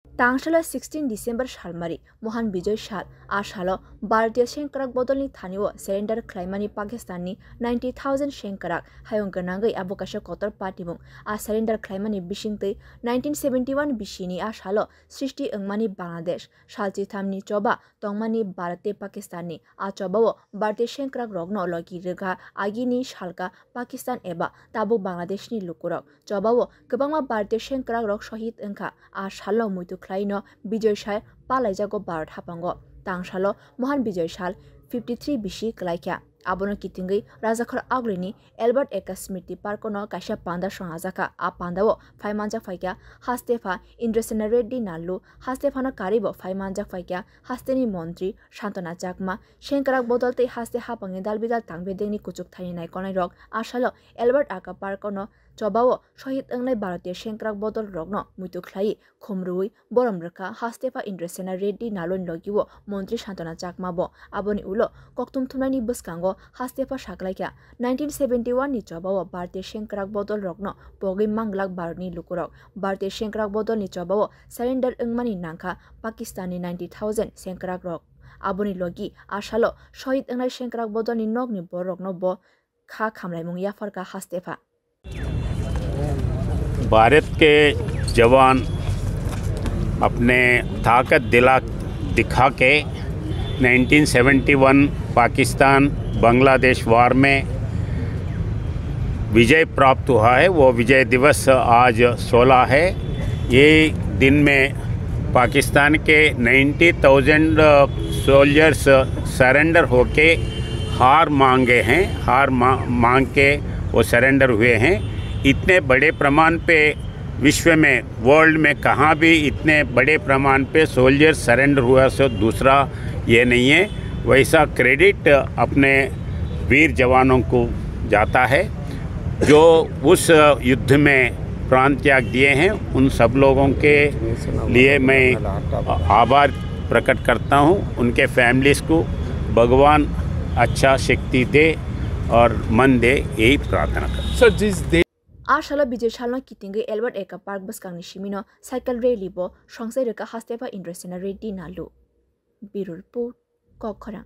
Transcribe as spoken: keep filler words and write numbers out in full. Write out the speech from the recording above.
Tangsalo sixteen December salmari Mohan Bijoy sal. A salo Bharatiya sengkrak bodolni thanio surrender khlaimani Pakistanni ninety thousand sengkrak hayung gwnangwi abo kaisa kotor patimung. A surrender khlaimani bisingtwi nineteen seventy one bisini a salo srishti wngmani Bangladesh, sal chithamni choba tongmani Bharat tei Pakistanni. A chobao Bharatiya sengkrakrokno logi rwkha agini salka Pakistan eba tabuk Bangladeshni lukurok. Chobao kwbangma Bharatiya sengkrakrok shohid wngkha. A salno muitu khlaino Bijoy sal palaijago Bharat haphango. Tangsalo Mohan Bijoy sal fifty three bisi kwlaikha. Abono kitingwi Rajakhor Agulini Albert Eka Smriti Parkono kaisa panda songnajakha. A pandao phai manjak phaikha Hastepha Indrasena Reddy Nallu, Hastephano karibo phai manjak phaikha hasteni montri Santana Chakma, sengkrak bodol tei haste hapangni dalbidal tangbedengni kuchuk thaini naikolnairok. A salo Albert Aka Parkono chobao shohid wngnai Bharatiya sengkrak bodolrokno muitu khlaiwi khumrwi borom rwkha Hastepha Indrasena Reddy Nalluini logio montri Santana Chakma bo. Aboni ulo kokthum thumnaini bwskango Hastepha saklaikha nineteen seventy one ni chobao Bharatiya sengkrak bodolrokno pogwi manglak Bharatni lukurok. Bharatiya sengkrak bodolni chobao surrender wngmani nangkha Pakistanni ninety thousand sengkrakrok. Aboni logi a salo shohid wngnai sengkrak bodolni nokni bororokno bo kha khamlaimung yapharkha Hastepha. Bharat के जवान अपने ताकत दिला दिखा के nineteen seventy one Pakistan बांग्लादेश वार में विजय प्राप्त हुआ है। वो विजय दिवस आज सोलह है। ये दिन में पाकिस्तान के नाइन्टी थाउजेंड सोल्जर्स सरेंडर होके हार मांगे हैं, हार मा, मांग के वो सरेंडर हुए हैं। इतने बड़े प्रमाण पे विश्व में, वर्ल्ड में कहाँ भी इतने बड़े प्रमाण पे सोल्जर सरेंडर हुआ सो दूसरा ये नहीं है। वैसा क्रेडिट अपने वीर जवानों को जाता है जो उस युद्ध में प्राण त्याग दिए हैं। उन सब लोगों के लिए मैं आभार प्रकट करता हूँ। उनके फैमिलीज को भगवान अच्छा शक्ति दे और मन दे, यही प्रार्थना करता हूँ। सर, जिस देश A salo Bijoy salno kitingwi Albert Eka Park bwskangni simino cycle rally bo songsai rwkha Hastepha Indrasena Reddy Nallu. Bureau Report, Kokkhorang.